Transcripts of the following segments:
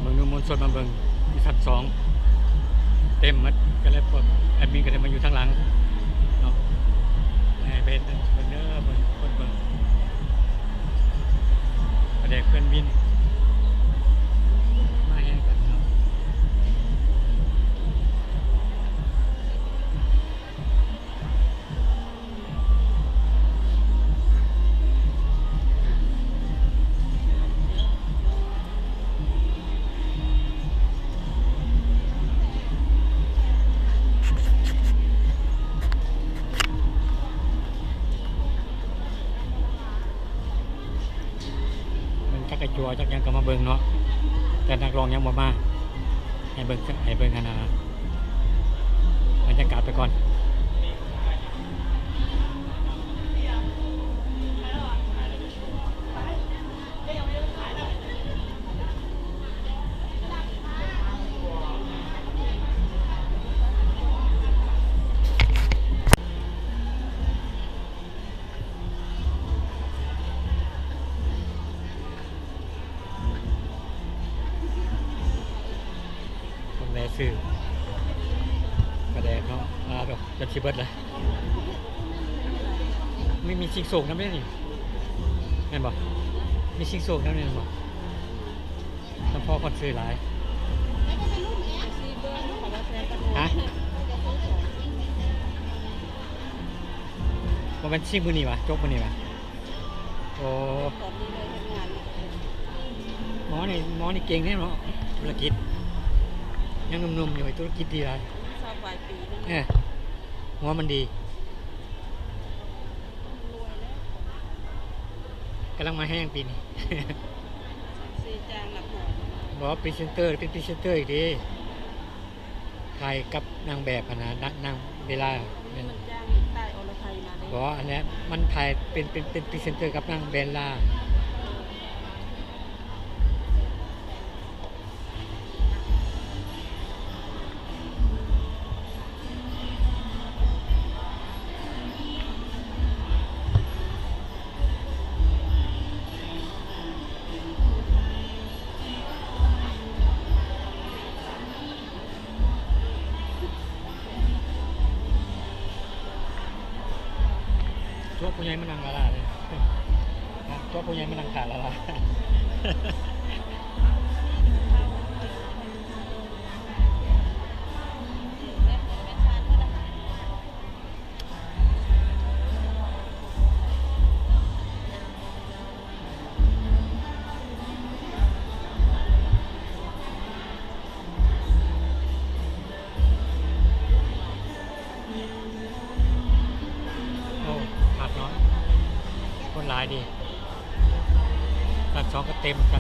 ເບິ່ງດູ ມວນຊົນມາເບິ່ງຢູ່ຊັ້ນສອງ ເຕັມໝົດ ກໍເລີຍພວກແອດມິນກໍເລີຍມາຢູ່ທາງຫຼັງເນາະ ໃຫ້ໄປເຮັດເບິ່ງເດີ ເບິ່ງ ຄົນເບິ່ງ ປາແດກເຄື່ອນບິນ ມາແຮງກັນເນາະ. ມັນຈັກກະຈົວຈັກຫຍັງກໍມາເບິ່ງເນາະ ແຕ່ນັກຮ້ອງຍັງບໍ່ມາ ໃຫ້ເບິ່ງ ໃຫ້ເບິ່ງອັນນັ້ນນະ ບັນຍາກາດໄປກ່ອນ. ເບິ່ງແລຊື່ ປາແດກເນາະ ອ່າ ດອກ ຈົນຊິເບິດລະ ມີ ມີຊິງໂຊກນຳເດ້ນີ້ ແມ່ນບໍ່? ມີຊິງໂຊກນຳນີ້ແມ່ນບໍ່? ສຳພໍຄອນເສີດຫຼາຍ ຮະ? ບໍ່ແມ່ນຊິງມື້ນີ້ຫວາ? ຈົບມື້ນີ້ຫວາ? ໂອ້ ຕອນນີ້ເລີຍເຮັດງານຢູ່ ໝໍນີ້ ໝໍນີ້ເກັ່ງເດ້ເນາະ ທຸລະກິດ ຍັງໜຸ່ມໆຢູ່ ທຸລະກິດດີຫຼາຍ ຊາວປາຍປີນະ ເອີ ຫົວມັນດີ ກຳລັງມາແຮງປີນີ້ ບໍ່ ພຣີເຊັນເຕີ ເປັນພຣີເຊັນເຕີອີກເດ້. ຖ່າຍກັບນາງແບບຫັ້ນນະ ນາງ ນາງເບລລາ ແມ່ນ ມັນຈ້າງຕ່າຍ ອລະໄພ ມາເດ້ ບໍ່ ອັນເນີ້ຍມັນຖ່າຍເປັນ ເປັນ ເປັນພຣີເຊັນເຕີກັບນາງເບລລາ. ຕົວະຜູ້ໃຫຍ່ມານັ່ງລ້າໆເລີຍ ຕົວະຜູ້ໃຫຍ່ມານັ່ງຖ້າລ້າໆ. ໂອ້ ຄັກເນາະ ຄົນຫຼາຍດີ ຊັ້ນສອງກໍເຕັມຄັກ. ຂໍ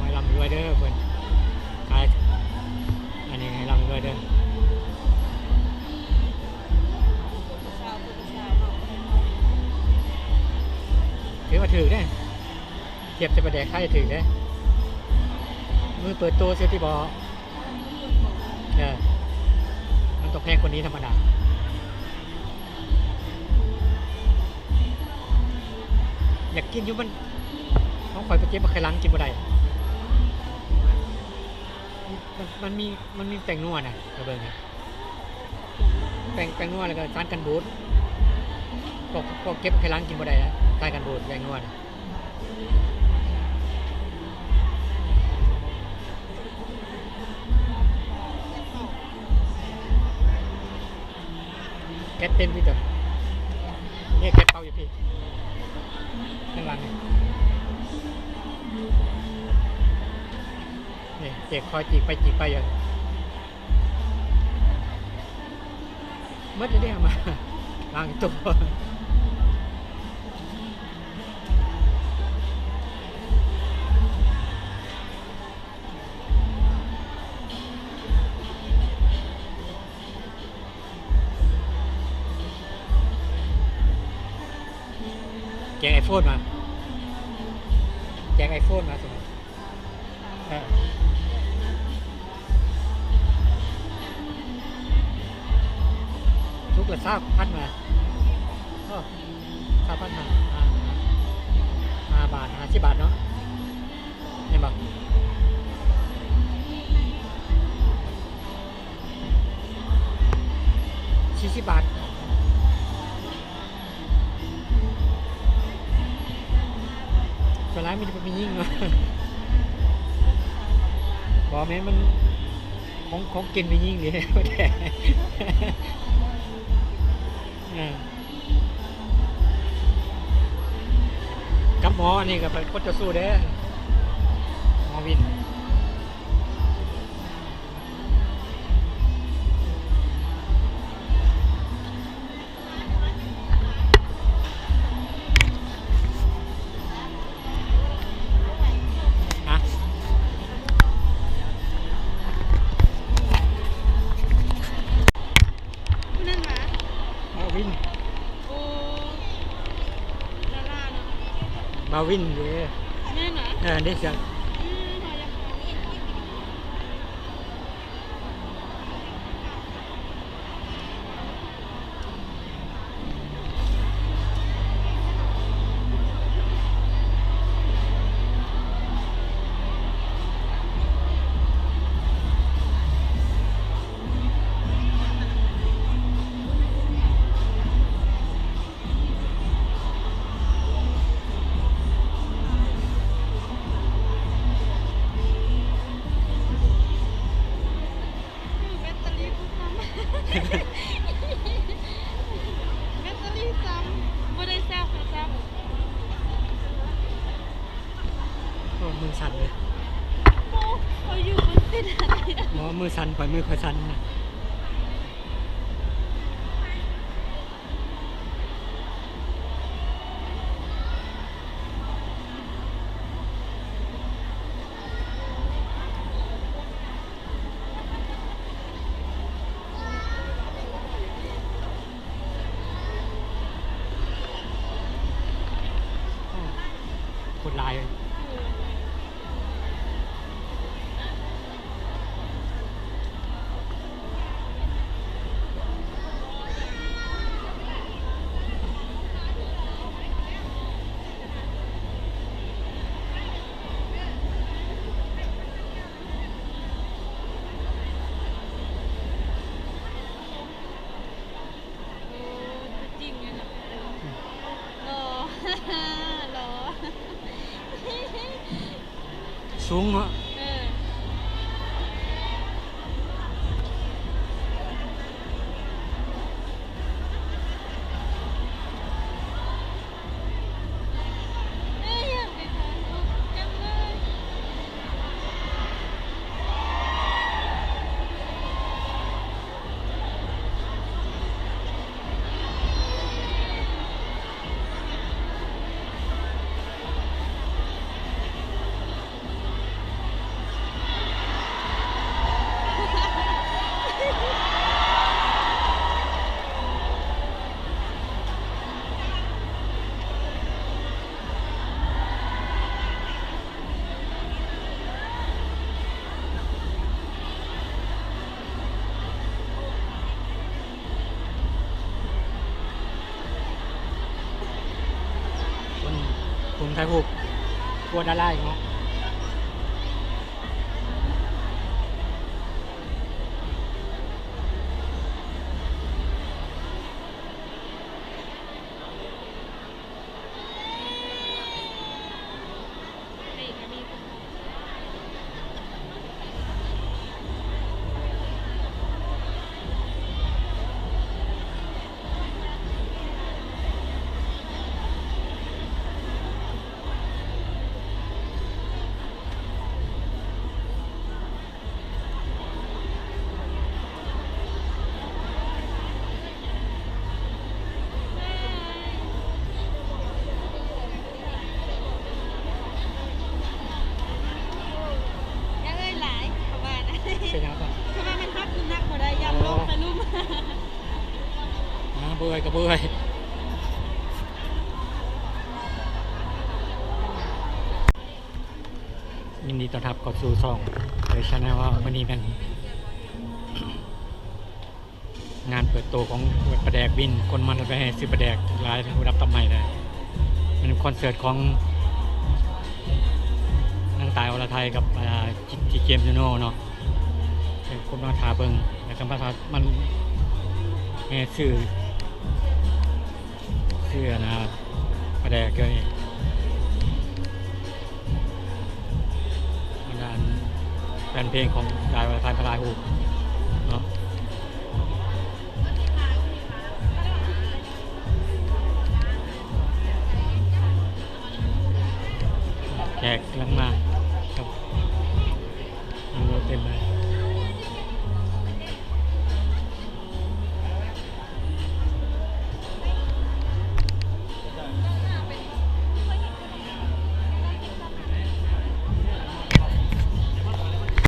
ໃຫ້ລ່ຳໃຫ້ລວຍເດີ ເພິ່ນຂາຍອັນນີ້ໃຫ້ລ່ຳໃຫ້ລວຍເດີ. ຖືວ່າຖືກເດ້ ທຽບໃສ່ປາແດກໄທຖືກເດ້ ມື້ເປີດໂຕຊື່ຕິບໍ ເອີ ມັນຕ້ອງແພງກວ່ານີ້ທຳມະດາ. ຢາກກິນຢູ່ ມັນ ຂອງຂ້ອຍໄປເກັບບັກໄຂ່ຫຼັງກິນບໍ່ໄດ້ ມັນ ມັນມີ ມັນມີແປ້ງນົວນະ ມາເບິ່ງນີ້ ແປ້ງ ແປ້ງນົວ ແລ້ວກໍສານກັນບູດ ພວກ ພວກເກັບໄຂ່ຫຼັງກິນບໍ່ໄດ້ນະ ສານກັນບູດ ແປ້ງນົວນະ. ແກັດເຕັມຢູ່ຕົວະ ນີ້ແກັດເປົ່າຢູ່ພີ້ ຂ້າງຫຼັງນີ້ ນີ້ ເຈັກ ຄອຍຈີກໄປຈີກໄປຢູ່ ໝົດແລ້ວເດ້ ເອົາມາວາງຕົວະ. ແຈກໄອໂຟນມາ ແຈກໄອໂຟນມາ ເອີ ທຸກລະຊາວພັນມາ ໂອ້. ພັນຫ້າ ຫ້າ ຫ້າບາດ ຫ້າສິບບາດເນາະ ແມ່ນບໍ່? ສີ່ສິບບາດ. ສ່ວນຫຼາຍມີແຕ່ຜູ້ຍິງເນາະ. ບໍ່ແມ່ນ ມັນຂອງ ຂອງກິນຜູ້ຍິງເດ້ ເອີ ກັບໝໍອັນນີ້ກໍເປັນຄົນເຈົ້າຊູ້ເດ້ ໝໍວິນ. ຮະ ຜູ້ນັ້ນຫວາ? ບ່າວວິນ. ໂອ້ ດາລາເນາະ ບ່າວວິນເດ້. ແມ່ນຫວາ? ເອີ ເດ້ ອືມ ເຮົາຢາກ ແບັດເຕີຣີກູຊ້ຳ ແບັດເຕີຣີຊ້ຳ ບໍ່ໄດ້ຊາກໂທລະສັບ. ໂອ້ ມືສັ່ນເລີຍ. ໂອ້ ຂ້ອຍຢູ່ບົນເຕັນ. ບໍ່ ມືສັ່ນ ຂ້ອຍ ມືຂ້ອຍສັ່ນນະ. ຄົນຫຼາຍເລີຍ. ໂອ້ ຕົວຈິງເລີຍເນາະ. ອືມ ຫຼໍ່ ຫຼໍ່ ສູງເນາະ. ເອີ. ຄົນ ຄົນຖ່າຍຮູບ ກົວດາລາອີກເນາະ. ຢ່າເອີ່ຍຫຼາຍ ເພາະວ່າ ເປັນຫຍັງ? ເພາະວ່າມັນຮັບນ້ຳໜັກບໍ່ໄດ້ ຢ້ານລົງໄປລຸ່ມ. ອ່າ ບໍ່ເອີ່ຍກໍບໍ່ເອີ່ຍ. ຍິນດີຕ້ອນຮັບເຂົ້າສູ່ຊ່ອງເອີ Channel ເຮົາ. ມື້ນີ້ແມ່ນງານເປີດໂຕຂອງປາແດກວິນ ຄົນມາແຫ່ຊື້ປາແດກຫຼາຍ ລະດັບຕັບໃໝ່ແລ້ວ. ຄອນເສີດຂອງນາງຕ່າຍ ອລະໄທ ກັບ ອາ ຈີເກມ ໂຕໂນເນາະ. ເປັນຄົນມາຖ້າເບິ່ງ ແລ້ວກໍມາຖ້າມັນແຫ່ຊື້ ຊື້ອັນນ່າ ປາແດກຢູ່ນີ້. ບັນດາແຟນເພງຂອງຕ່າຍ ອລະໄທ ມາຖ່າຍຮູບ.